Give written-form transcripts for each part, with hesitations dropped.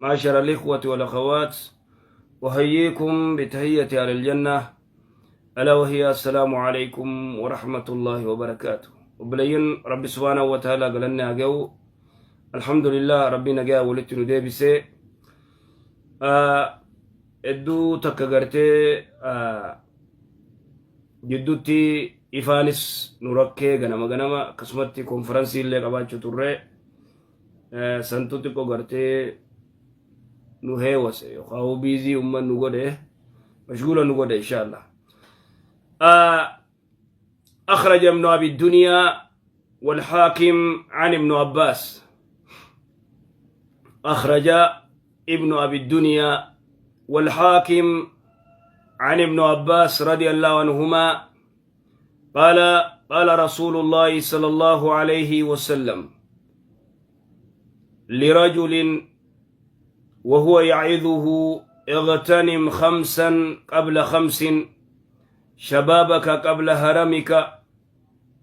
معشر الإخوة والأخوات، أحييكم بتحية أهل الجنة، ألا وهي السلام عليكم ورحمة الله وبركاته. وبلين ربي سبحانه وتعالى قالنا جو، الحمد لله ربنا جاء ولدت نديبسي. Hedduu takka gartee jidduutti ifaanis nu rakkee, ganama ganama akkasumatti konferansii illee qabaachuu turre. Santu xiqqoo gartee nu heewase yookaan busy umman nu godhe, mashguula nu godhe insha Allah. أخرج ابن أبي الدنيا والحاكم عن ابن عباس، أخرج ابن أبي الدنيا والحاكم عن ابن عباس رضي الله عنهما قال: قال رسول الله صلى الله عليه وسلم لرجل وهو يعظه: اغتنم خمسا قبل خمس، شبابك قبل هرمك،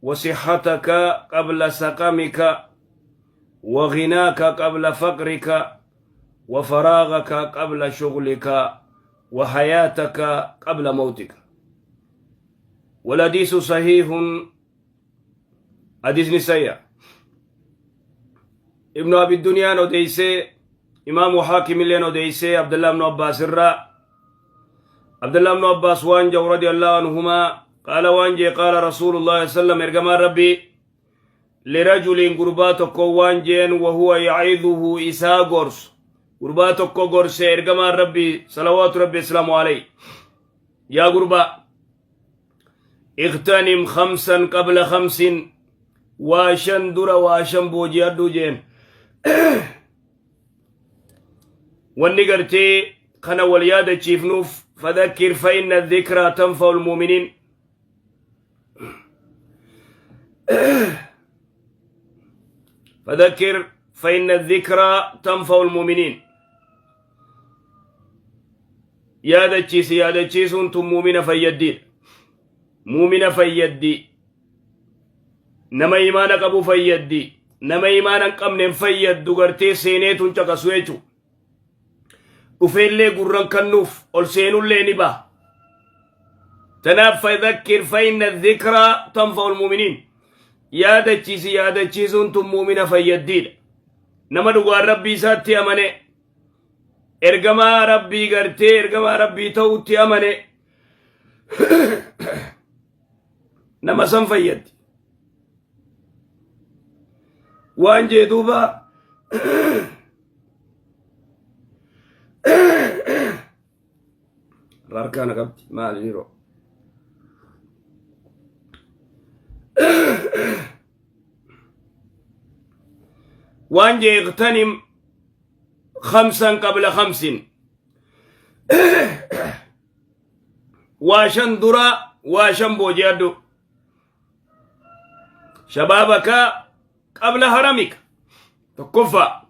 وصحتك قبل سقمك، وغناك قبل فقرك، وفراغك قبل شغلك، وحياتك قبل موتك. والحديث صحيح. حديث نسيا ابن أبي الدنيا نوديسي، إمام حاكم اللي نوديسي، عبد الله بن عباس الرا. عبد الله بن عباس waan jau رضي الله عنهما قال، waan je، قال رسول الله صلى الله عليه وسلم، ergamaan Rabbii، لرجل، gurbaa tokko waan jeen، وهو يعظه، isaa gorsu، gurbaa tokko gorse ergamaan Rabbii صلوات ربي وسلامه عليه: yaa gurbaa، اغتنم خمسا قبل خمس، waa shan dura waa shan booji'adhu jeen. Wanni gartee kana wal yaadachiifnuuf، فذكر فإن الذكرى تنفع المؤمنين. فذكر فإن الذكرى تنفع المؤمنين. Yaadachiisi, yaadachiisuun tun muumina fayyaddiidha. Muumina fayyaddi, nama imaana qabu fayyaddi. Nama imaana hin qabneen fayyaddu gartee seeneetun caqasu jechu. Dhufeellee gurran kannuuf ol seenullee ni baha. Tanaaf فذكر فإن الذكرى تنفع المؤمنين. Yaadachiisi, yaadachiisuun tun muumina fayyaddiidha. Nama dhugaan Rabbii isaatti amane, ergamaa Rabbii gartee ergamaa Rabbii ta'utti amane, nama san fayyaddi. Waan jee duuba: harkaa na qabdi maali yeroo waan jee: اغتنم خمسا قبل خمس، waa shan dura waa shan booji'adhu. شبابك قبل هرمك. Tokkoffaa,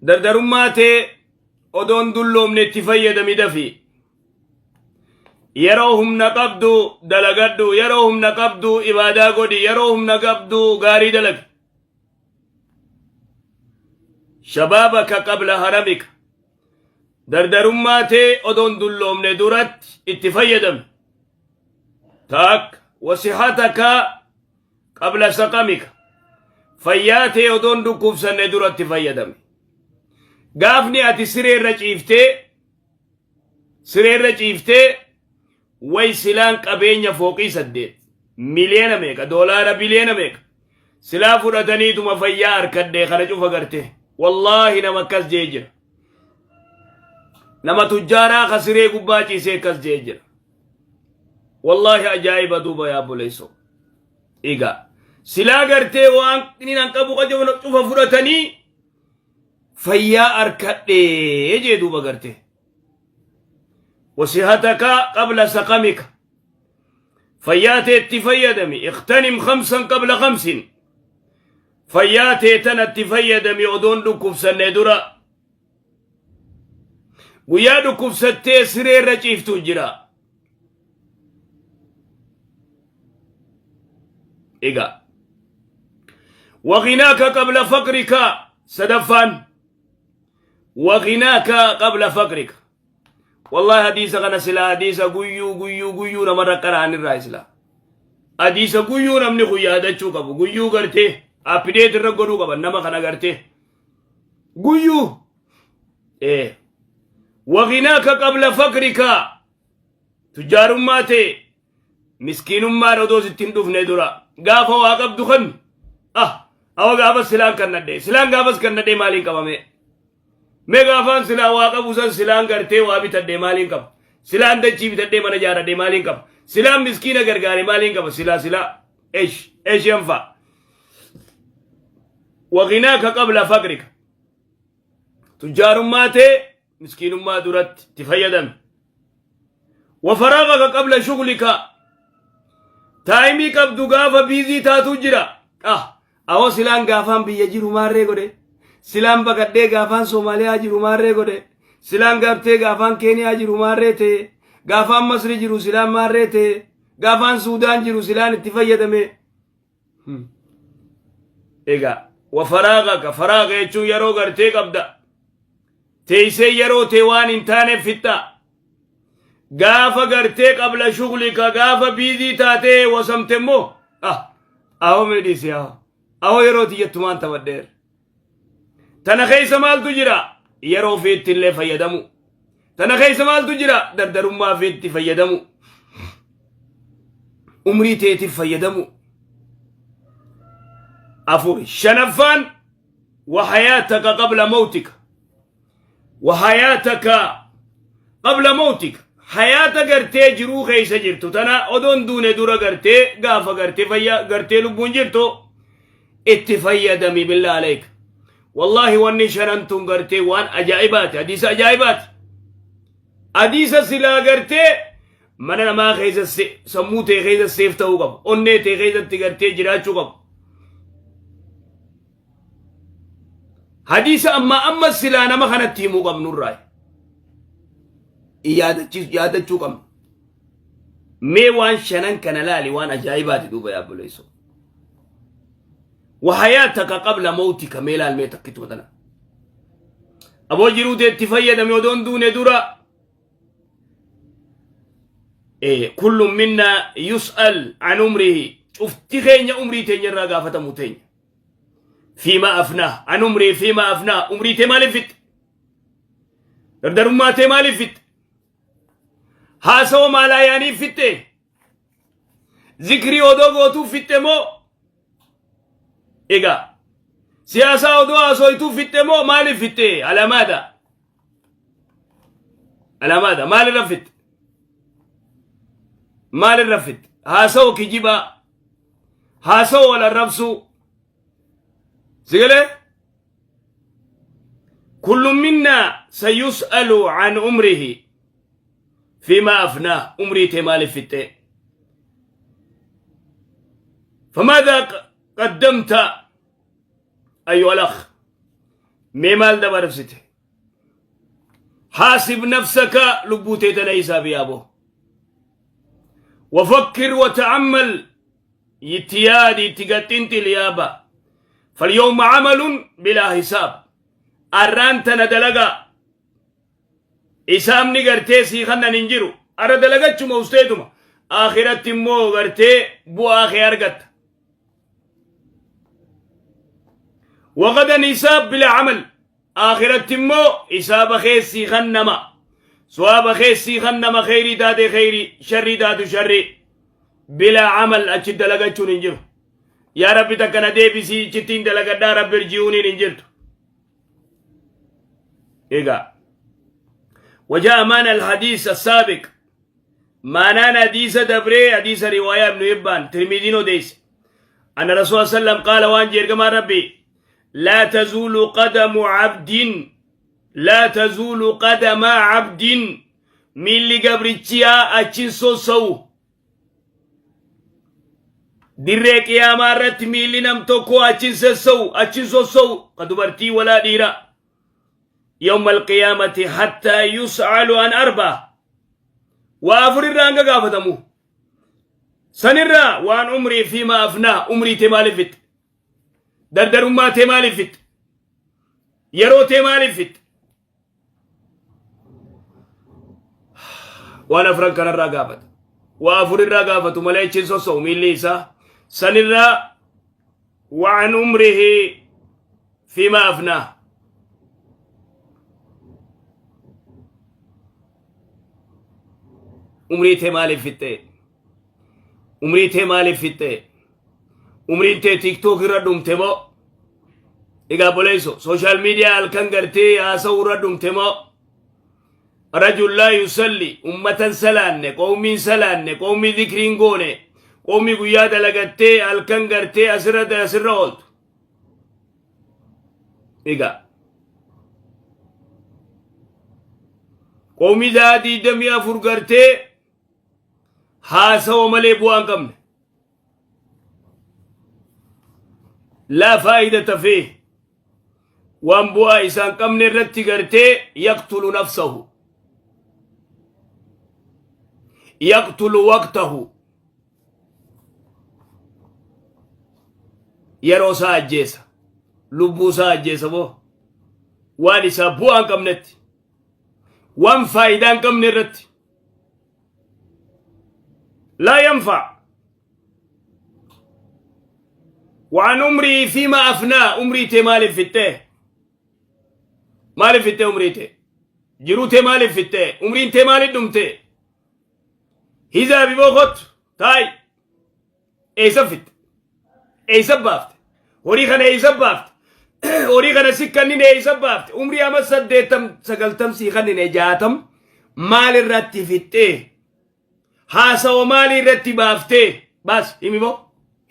dardarummaa tee odoon dulloomne itti fayyadami, dafi. Yeroo humna qabdu dalagadhu, yeroo humna qabdu ibaadaa godhi, yeroo humna qabdu gaarii dalagi. شبابك قبل هرمك، dardarummaa tee odoon dulloomne duratti itti fayyadami. Taak وصحتك قبل سقمك، fayyaa tee odoon dhukkubsanne duratti fayyadami. Gaafni ati sireerra ciiftee, sireerra ciiftee, way silaan qabeenya fooqii 8, miliyoona meeqa, doolaara biliyoona meeqa silaa fudhataniituma fayyaa harkadhee kana cufa garte. Wallaahi nama akkas jee jira. Nama tujjaaraa ka siree gubbaa ciisee akkas jee jira. Wallaahi ajaa'iba. Duuba yaa buleessoo, egaa silaa gartee waan inni nan qabu qajeelcha cufa fudhatanii fayyaa harkadhee jee. Duuba gartee وصحتك قبل سقمك، fayyaa teetti fayyadami. اغتنم خمسا قبل خمس، fayyaa tee tanatti fayyadami odoon dhukkubsanne dura. Guyyaa dhukkubsattee sireerra ciiftu jira. Egaa وغناك قبل فقرك. Sadaffaan, waqinaaka qabla faqrika. Wallahi hadiisa kana silaa hadiisa guyyuu guyyuu guyyuu namarra qara'an irraa silaa. Hadiisa guyyuu namni kun yaadachuu qabu. Guyyuu gartee update irra godhuu qaban nama kana gartee. Guyyuu. Ee. Waqinaaka qabla faqrika. Tujjaarummaa ta'e miskiinummaan odoo sitti hin dhufne dura gaafa waa qabdu kan ah awa gaafas silaan kan nadhee silaan gaafas kan nadhee maaliin qabame mee gaafaan silaa waa qabu san silaan gartee waa bitadhee maaliin qaba silaan dachii bitadhee mana jaaradhee maaliin qaba silaan miskiina gargaare maaliin qaba silaa silaa esh esh yanfa waqinaaka qabla faqrika tujjaarummaa tee miskiinummaa duratti itti fayyadami. Wa faraagaka qabla shuglika taayimii qabdu gaafa biizii taatuu jira. Ah, awoo silaan gaafaan biyya jiru maarree godhe. Silaan baqadhee gaafaan Soomaaliyaa jiru maarree godhe. Silaan gartee gaafaan Keeniyaa jiru maarree ta'e. Gaafaan Masri jiru silaan maarree ta'e. Gaafaan Suudaan jiru silaan itti fayyadame. Egaa wa faraagaka faraaga jechuun yeroo gartee qabda. Teessee yeroo tee waan hin taaneef fixxa. Gaafa gartee qabla shuglika gaafa biizii taatee wasamte immoo ah ahoo mee dhiisi ahoo ahoo yeroo tiyyattumaan taphadheera. Tana keessa maaltu jira? Yeroo ofiitti illee fayyadamu. Tana keessa maaltu jira? Dardarummaa ofiitti fayyadamu. Umrii teetiif fayyadamu. Afur. Shanaffaan wahayaataka qabla mawtika. Wahayaataka qabla mawtika. Hayaata gartee jiruu keessa jirtu tana odoon duune dura gartee gaafa gartee fayyaa gartee lubbuun jirtu itti fayyadami billaa aleek. Wallaahi wanni shanan tun gartee waan ajaa'ibaati hadiisa ajaa'ibaati. Hadiisa silaa gartee mana namaa keessa sammuu tee keessa seef ta'uu qabu. Onnee tee keessatti gartee jiraachuu qabu. Hadiisa ammaa amma silaa nama kanatti himuu qabnurraa yaadachuu qabna. Mee waan shanan kana laali waan ajaa'ibaati duuba yaa obboleessoo. Wahayaataka qabla mawtika mee laal mee takkituma tana. Aboo jiruu teetti fayyadame odoon duune dura. Kullu minna yus'al an umrihi cufti keenya umrii teenya irraa gaafatamu teenya. Fiima afnaa an umrii fiima afnaa umrii tee maaliif fixxe? Dardarummaa tee maaliif fixxe? Haasawa maalaayaaniif fixxe? Zikrii odoo gootuuf fixxe moo? Egaa siyaasaa odoo haasoytuuf fixxe moo maaliif fixxe? Alamaadha. Alamaadha. Maalirra fixxe? Maalirra fixxe? Haasawa kijibaa. Haasawa wal arrabsuu. Sigalee? Kullu minna sayus'alu an umrihi fiima afnaa umrii tee maaliif fixxee? فماذا قدمت أيها الأخ mee maal dabarsite حاسب نفسك lubbuu tee tana hisaabi yaaboo وفكر وتأمل itti yaadi itti gaxxinxil yaaba فاليوم عمل بلا حساب arraan tana dalagaa hisaabni gartee sii kannan hin jiru arra dalagachuma usteetuma akhiratti immoo gartee bu'aa kee argatta وغدا حساب بلا عمل akhiratti immoo hisaaba kee sii kannama sawaaba kee sii kannama kheyrii taate kheyrii sharrii taatu sharrii بلا عمل achi dalagachuun hin jiru yaa rabbi takka na deebisii achittiin dalagadhaa rabbi irji'uuniin hin jirtu. Egaa وجاء معنى الحديث السابق معنى حديث دبري حديث رواية ابن حبان ترمذي odeesse أن الرسول صلى الله عليه وسلم قال waan jedhe ergamaan rabbii لا تزول قدم عبد لا تزول قدم عبد miilli gabrichiyaa achin sosso'u dirree qiyaamaa irratti miilli nam tokko achin sosso'u achin sosso'u ka dubartii walaa dhiira يوم القيامة حتى يسأل عن أربع waa afur irraa hanga gaafatamu sanirraa وعن عمره فيما أفناه umrii tee maaliif fixxe dardarummaa tee maaliif fixxe Yeroo tee maaliif fixxe? Waan afran kanarraa gaafata. Waa afurirraa gaafatu malee achiin sosso'u miilli isaa. Sanirraa waan umrihi fiima afnaa. Umrii tee maaliif fixxe? Umrii tee maaliif fixxe? Umriin tee TikTok irra dhumte moo? Egaa boleeso social media halkan gartee haasa'uu irra dhumte moo? Rajul laa yusalli ummatan salaanne qawmiin salaanne qawmii zikriin goone qawmii guyyaa dalagattee halkan gartee asirra asirra ooltu. Egaa qawmii sa'a 24 gartee haasawa malee bu'aa hin qabne. Laa faayidata fiih waan bu'aa isaan qabne irratti gartee yaqtulu nafsahu yaqtulu waqtahu yeroo isaa ajjeesa lubbuu isaa ajjeesa boo waan isaa bu'aa hin qabnetti waan faayidaa hin qabne irratti laa yanfac وعن عمري فيما أفناه عمري تي مالي فته مالي فته عمري تي jiruu tee maaliif fitte umriin tee maaliif dhumte hizaabi boo kottu taa'i eessa fitte eessa baafte horii kana eessa baafte horii kana si kannine eessa baafte umrii ama 80 90 sii kannine 60 maal irratti fixxee haasawa maalii irratti baaftee baas himi boo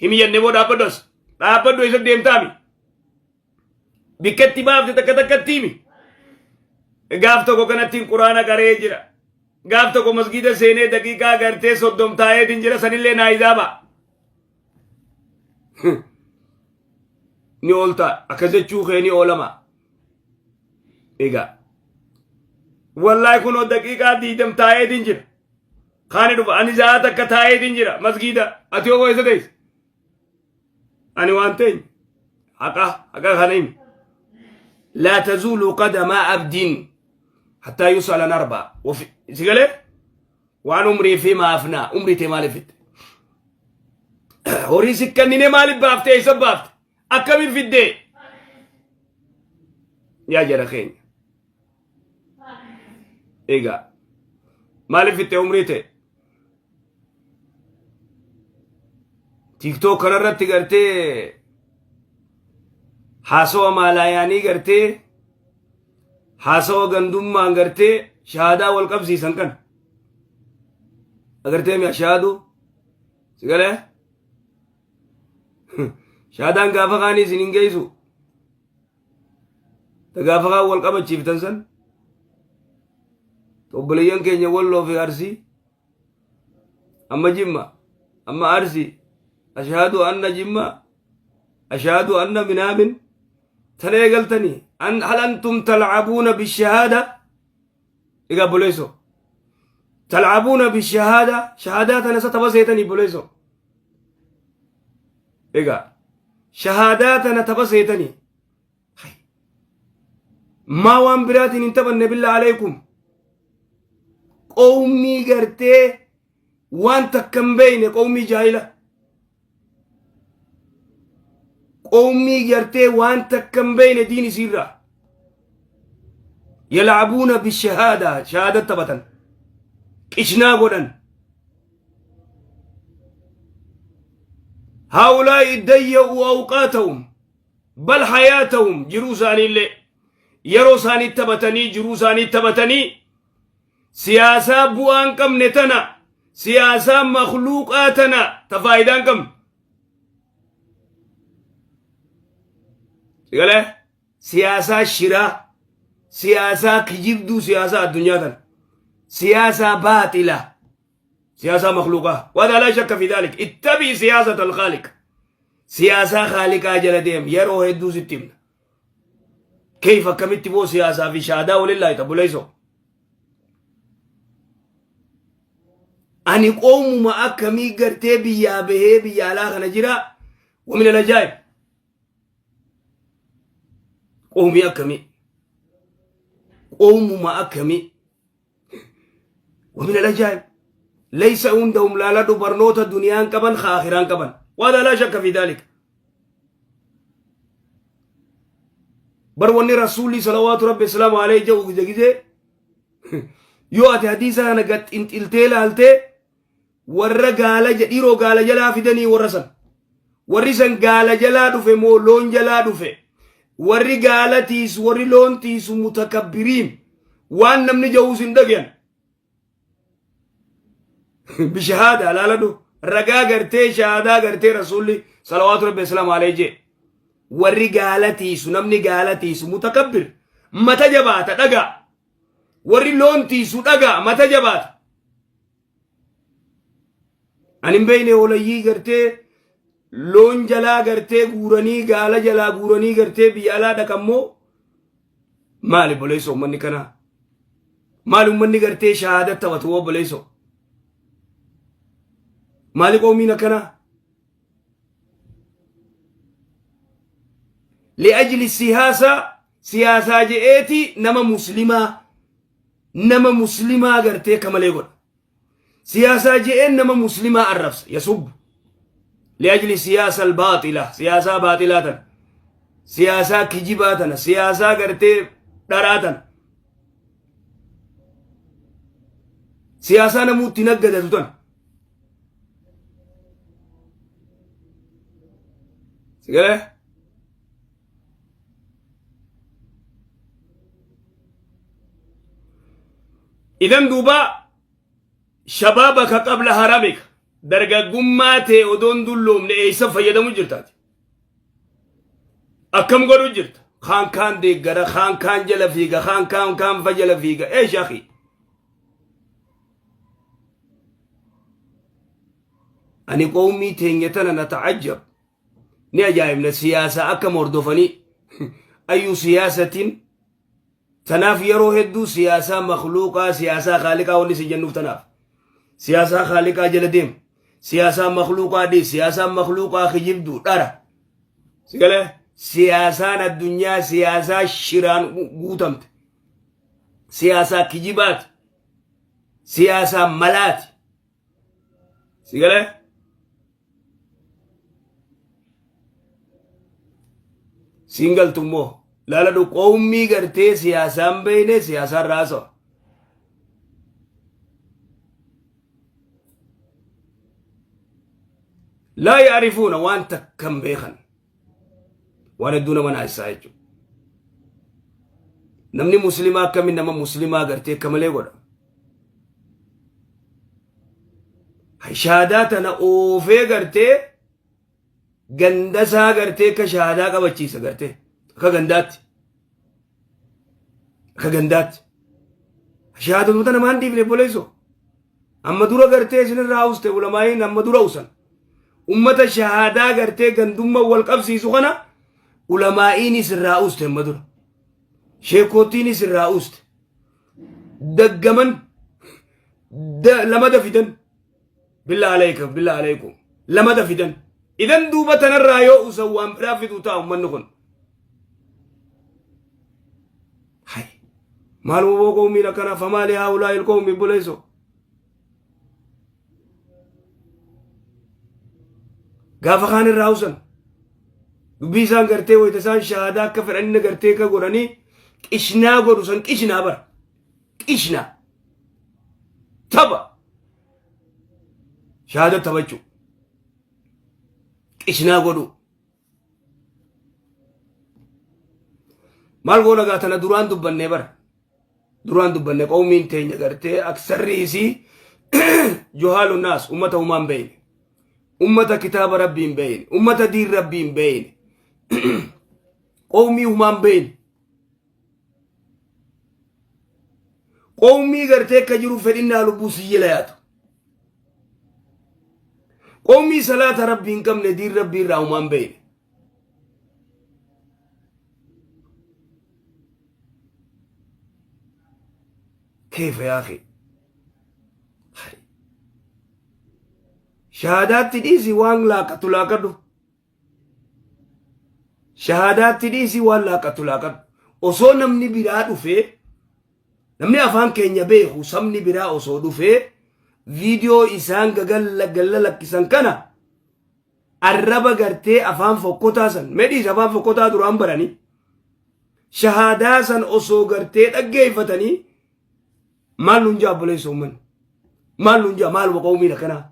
himi jennee boo dhaabbadhu as dhaabbadhu eessa deemtaami bikkatti baafte takka takkatti himi gaaf tokko kanattiin quraana qaree jira gaaf tokko masgiida seenee daqiiqaa gartee 30 taa'eetiin jira sanillee naa hizaaba ni oolta akkas jechuu kee ni oolama egaa wallaahi kunoo daqiiqaa 20 taa'eetiin jira kaani dhufa ani sa'a takka taa'eetiin jira masgiida ati hoo eessa teesse ani waan teenya haqa haqa kana himi laa tazuulu qadamaa abdiin hattaa yus'ala an arba'a si galee waan umrii fi maafnaa umrii tee maaliif fitte horii si kennine maaliif baafte eessa baafte akkamiin fiddee yaa jara keenya egaa maaliif fitte umrii tee TikTok kanarratti gartee haasawa maalaayaanii gartee haasawa gandummaan gartee shahaadaa wal qabsiisan kana agartee mi'a shahaaduu si galee shahaadaan gaafa kaanii isin hin geessu ta gaafa kaan wal qabachiiftan san obboleeyyan keenya Walloo fi Arsii amma Jimma amma Arsii ashaadu anna Jimma ashaadu anna minaamin tana eegaltanii an hal antum talcabuuna bishahaada egaa obboleesso talcabuuna bishahaada shahaadaa tana isa tapha seetanii obboleesso egaa shahaadaa tana tapha seetanii maa waan biraatiin hin taphanne billaa aleykum qowmii gartee waan takka hin beeyne qowmii jaahila qowmii gartee waan takka hin beeyne diin isiirraa yalcabuuna bishahaada shahaada taphatan qishnaa godhan haulaa'i dayya'u awqaatahum bal hayaatahum jiruu isaaniillee yeroo isaanii taphatanii jiruu isaanii taphatanii siyaasaa bu'aa hin qabne tana siyaasaa makluuqaa tana ta faayidaa hin qabne sigalee siyaasaa shiraa siyaasaa kijibduu siyaasaa addunyaa tana siyaasaa baaxila siyaasaa makluuqaa wada laa shakka fi daalik ittabii siyaasata alkhaaliq siyaasaa khaaliqaa jala deem yeroo hedduu sitti himna Keef akkamitti boo siyaasaa fi shaadaa waliin laayita buleessoo. Ani qoomuma akkamii gartee biyyaa bahee biyya alaa kana jira wamin alajaa'ib. Qoomii akkamii. Qoomuma akkamii? Wa min al-ajaa'ib laysa hundahum laaladhu barnoota duniyaan qaban ka aakhiraan qaban. Waada laa shakka fi daalika. Bar wanni rasuulli salawaatu rabbi salaamu alayhi jedhu gize gizee yoo ati hadiisa kana gad xinxiltee laaltee warra gaala dhiiroo gaala jalaa fidanii warra san warri san gaala jalaa dhufe moo loon jalaa dhufe warri gaala tiisu warri loon tiisu mutakabbiriin waan namni ja'uus hin dhagayan bishahaada laaladhu ragaa gartee shahaadaa gartee rasuulli salawaatu rabbi islaamu alayhi jee warri gaala tiisu namni gaala tiisu mutakabbir mata jabaata dhagaa warri loon tiisu dhagaa mata jabaata Ani hin beekne hoolayyii gartee loon jalaa gartee guuranii gaala jalaa guuranii gartee biyya alaa dhaqan moo maali obboleessoo uummanni kanaa? Maali uummanni gartee shahaada taphatu obboleessoo? Maali qoomiin akkanaa? Li'ajli siyaasaa siyaasaa je'eeti nama muslimaa nama muslimaa gartee akka malee godha. Siyaasaa je'een nama muslimaa arrabsa yasubbu. Li'ajli siyaasa albaaxila siyaasaa baaxilaa tana siyaasaa kijibaa tana siyaasaa gartee dharaa tana siyaasaa namuutti naggadatu tana. Sigalee? Idan duuba shabaabaka qabla haramika dargaggummaa tee odoon dulloomne eessa fayyadamu jirtaati? Akkam godhu jirta? Kaan kaan deeggara, kaan kaan jala fiiga, kaan kaan kaan fa jala fiiga. Eesh akhi? Ani qowmii teenya tana nata'ajjab. Ni ajaa'ibna siyaasaa akkam hordofanii ayyu siyaasatiin tanaaf yeroo hedduu siyaasaa makluuqaa siyaasaa kaaliqaa wanni si jennuuf tanaaf siyaasaa kaaliqaa jala deem siyaasaa makluuqaa dhiis siyaasaa makluuqaa kijibduu dhara sigalee siyaasaan addunyaa siyaasaa shiraan guutamte siyaasaa kijibaati siyaasaa malaati sigalee siin galtu immoo laala qoommii gartee siyaasaan beeyne siyaasaan raasawa. Laa yaarifuuna waan takkan beekan waan hedduu nama naasisaa jechuudha. Namni muslimaa akkamiin nama muslimaa gartee akka malee godha. Shahaadaa tana oofee gartee gandasaa gartee akka shahaadaa qabachiisa gartee akka gandaatti. Akka gandaatti. Shahaadota namaan dhiifne obboleessoo. Amma dura gartee isinirraa uste ulamaa'iin amma dura usan. Ummata shahaadaa gartee gandummaa wal qabsiisu kana ulamaa'iinis irraa uste amma dura. Sheekootiinis irraa uste. Daggaman lamada fidan. Billaa alaykum billaa alaykum lamada fidan. Idan duuba tanarraa yoo usan waan biraa fiduu ta'a ummanni kun. Hay. Maal woboo qawmiin akkanaa famaali haa ulaa ilqawmi buleessoo. Gaafa kaan irraa usan dubbii isaan gartee wayita isaan shahaadaa akka fedhanni gartee akka godhanii qishnaa godhu san qishnaa bara qishnaa tapha shahaada taphachuu qishnaa godhu maal goona gaa tana duraan dubbannee bara duraan dubbanne qawmiin teenya gartee aksarri isii juhaalu naas ummata humaan beeyne ummata kitaaba rabbii hin beeyne ummata diin rabbii hin beeyne qawmii humaan beeyne qawmii gartee akka jiru fedhinnaa lubbuu siyyila yaatu qawmii salaata rabbii hin qabne diin rabbii irraa humaan beeyne Keefa yaa akhi. Shahaadaatti dhiisi waan laaqattu laaqadhu. Shahaadaatti dhiisi waan laaqattu laaqadhu. Osoo namni biraa dhufee Namni afaan keenya beeku sabni biraa osoo dhufee viidiyoo isaan gagalla galla lakkisan kana arraba gartee afaan fokkotaa san medhiis afaan fokkotaa duraan baranii shahaadaa san osoo gartee dhaggeeffatanii maal nuun jaa obboleessa uummanni maal nuun jaa maaluma qawmiin akkanaa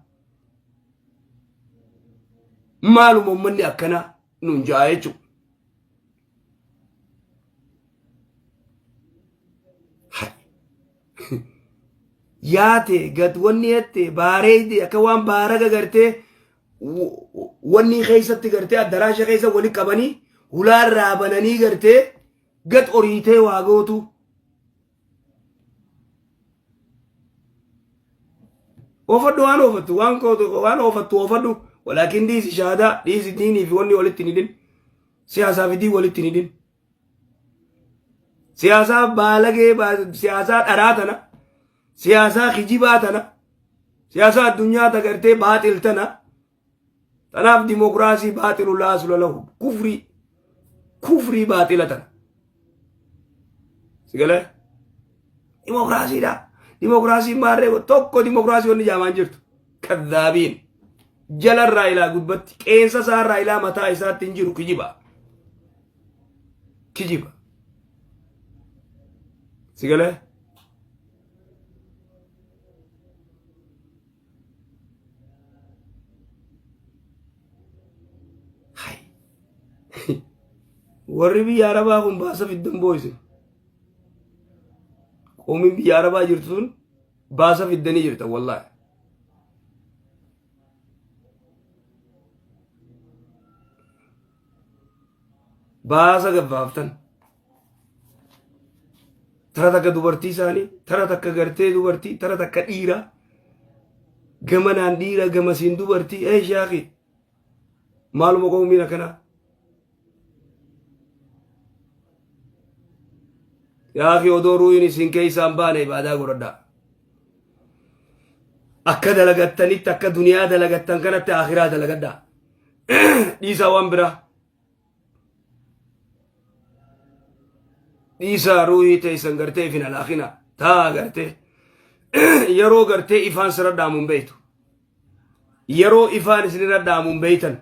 maaluma uummanni akkanaa nuun jaa jechuudha. Yaate gad wanni jette baareeyde akka waan baaraga gartee wanni keessatti gartee addaraasha keessa wali qabanii hulaarraa bananii gartee gad oriitee waa gootu. Oofadhu waan oofattu waan gootu waan oofattu oofadhu walaakin dhiisi shahaadaa dhiisi diinii fi wanni walitti hin hidhin siyaasaa fi diin walitti hin hidhin. Siyaasaa baalagee siyaasaa dharaa tana siyaasaa kijibaa tana siyaasaa addunyaa ta gartee baaxil tana tanaaf dimokiraasii baaxilu laa asla lahu kufrii kufrii baaxila tana. Sigalee dimokiraasiidha. Dimokiraasiin maarree tokko dimokiraasii wanni jaamaan jirtu kadhaabiin jalarraa ilaa gubbatti qeensa isaarraa ilaa mataa isaatti hin jiru kijiba. Kijiba. Sigalee. Hai. Warri biyya Arabaa kun baasa fiddan boo'isin. Qoomiin biyya Arabaa jirtu sun baasa fiddanii jirtan wallaahi. Baasa gabbaaftan. Tara takka dubartii isaanii, tara takka gartee dubartii, tara takka dhiira. Gamanaan dhiira gamasiin dubartii ee shaakii. Maaluma qoomiin akkanaa. Yaa akhi odoo ruuhin isin keessaan baane ibaadaa godhadhaa. Akka dalagattanitti akka duniyaa dalagattan kanatti akhiraa dalagadhaa. Dhiisaa waan biraa. Dhiisaa ruuhii teessan gartee ifin alaakina taa gartee yeroo gartee ifaan sirra dhaamu hin beektu. Yeroo ifaan isinirra dhaamu hin beektan.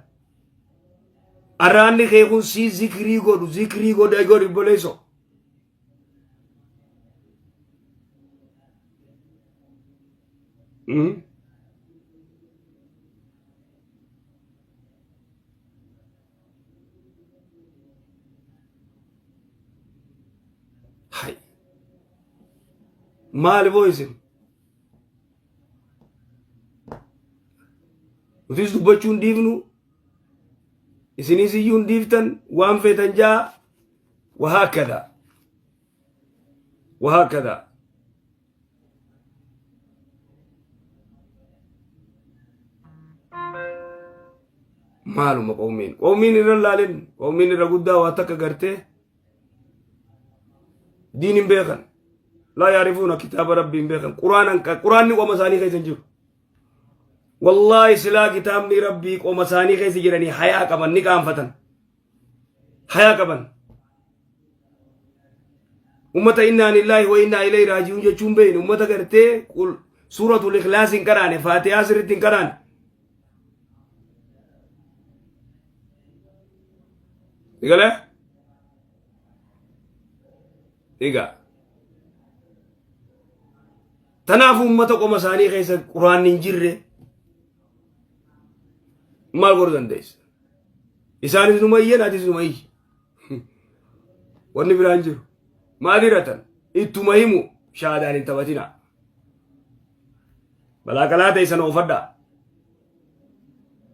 Arraanni kee kun sii zikrii godhu zikrii godhe godhi obboleessoo. Hai. Maali boo isin? Nutis dubbachuu hin dhiifnu. Isinis iyyuu hin dhiiftan waan feetan jaa wahaakada. Wahaakada. Maaluma qoomiin. Qoomiin irra laalin. Qoomiin irra guddaa waa takka gartee diin hin beekan. Laa yaarifuuna kitaaba rabbii hin beekan. Quraanan quraanni qoma isaanii keessa hin jiru. Wallaahi silaa kitaabni rabbii qoma isaanii keessa jiranii hayaa qaban ni qaanfatan. Hayaa qaban. Ummata innaa lillaahi wa innaa ilayhi raaji'uun jechuun beeyne ummata gartee suuratul ikhlaas hin qaraane faatihaa sirriitti hin qaraane. Egalee? Egaa. Tanaaf uummata qoma isaanii keessa quraanni hin jirre maal godhuu dandeessa? Isaanis numa iyyan atis numa iyyi. Wanni biraan jiru. Maal hiratan? Ittuma himu shaadaan hin taphatina. Balaa qalaa ta'e sana oofadhaa.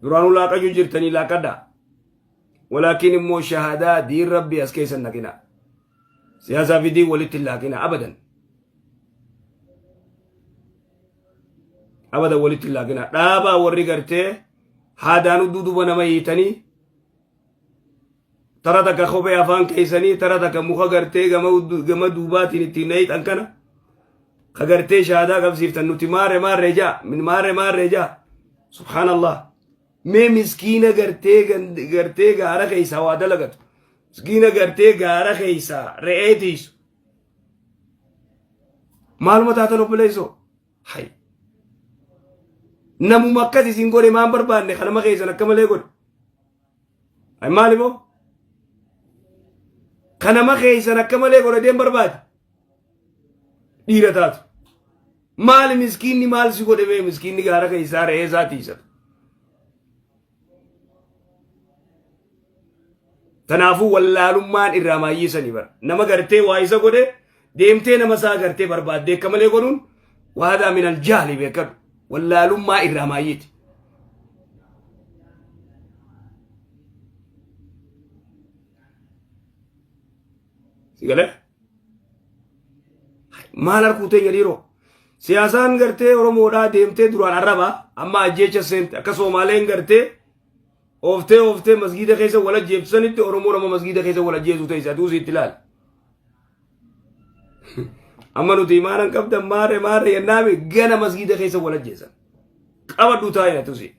Duraanuu laaqayyuu jirtanii laaqadhaa. Walaakin immoo shahadaa diin rabbii as keessa hin naqina. Siyaasaa fi diin walitti hin laaqina abadan. Abadan walitti hin laaqina. Dhaabaa warri gartee haadaan udduu duba nama hiitanii tara takka kophee afaan keessanii tara takka muka gartee gama duubaatiin ittiin dhayitan kana ka gartee shahaadaa qabsiiftan nuti maarre maarre jaa min maarre maarre jaa subhaanallah mee miskiina gartee gartee gaara keessaa waa dalagatu miskiina gartee gaara keessaa re'ee tiisu. Maaluma taatan obboleessoo? Hay. Namuma akkas isin godhe maan barbaanne kanama keessan akka malee godhe. Ay maali moo? Kanama keessan akka malee godhe deem barbaade. Dhiira taatu. Maali miskiinni maal si godhe mee miskiinni gaara keessaa re'ee isaa tiisatu. Kanaafuu wallaalummaan irraa maayyisanii bara. Nama gartee waa isa godhe deemtee nama isaa gartee barbaaddee akka malee godhuun waadaa minal jaali beekadhu. Wallaalummaa irraa maayyiti. Si galee? Maal harkuu teenya dhiiroo? Siyaasaan gartee Oromoodhaa deemtee duraan arraba amma ajjeecha seente akka Soomaaleen gartee ooftee ooftee masgiida keessa wal ajjeeftu sanitti Oromoon amma masgiida keessa wal ajjeesuu teessa atuu itti ilaali. Amma nuti imaana hin qabdan maarre maarre jennaami gana masgiida keessa wal ajjeesan. Qabadhu taa'e atuu si.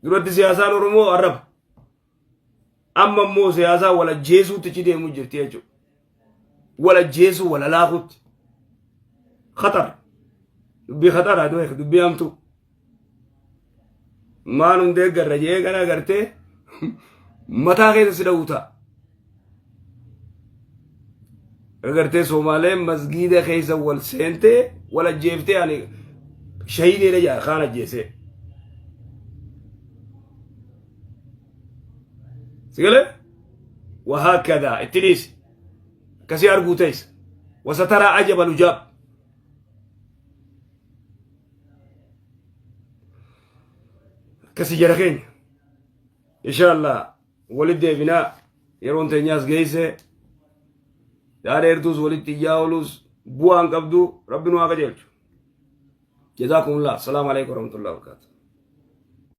Duratti siyaasaan Oromoo arraba. Amma immoo siyaasaa wal ajjeesuutti achi deemuu jirti jechuudha. Wal ajjeesuu wal alaakuutti. Khatar. Dubbii khataraa du'e dubbii hamtuu. Maan hundee garra jee gara gartee mataa keessa si dha'uu ta'a. Agartee Soomaaleen masgiida keessa wal seentee wal ajjeeftee ani shahiideedha jaa kaan ajjeesee. Sigalee? Wahaakadaa itti dhiisi. Akkasii arguu teessa. Wasataraa ajaba lujaab. Akkasii jara keenya. Inshallah walitti deebinaa yeroon teenyaas geesse yaada dheertuus walitti iyyaa ooluus bu'aan qabdu rabbi nu haa qajeelchu. Jazaakumullah. Assalaamu alaikum warahmatullahi wabarakatuh.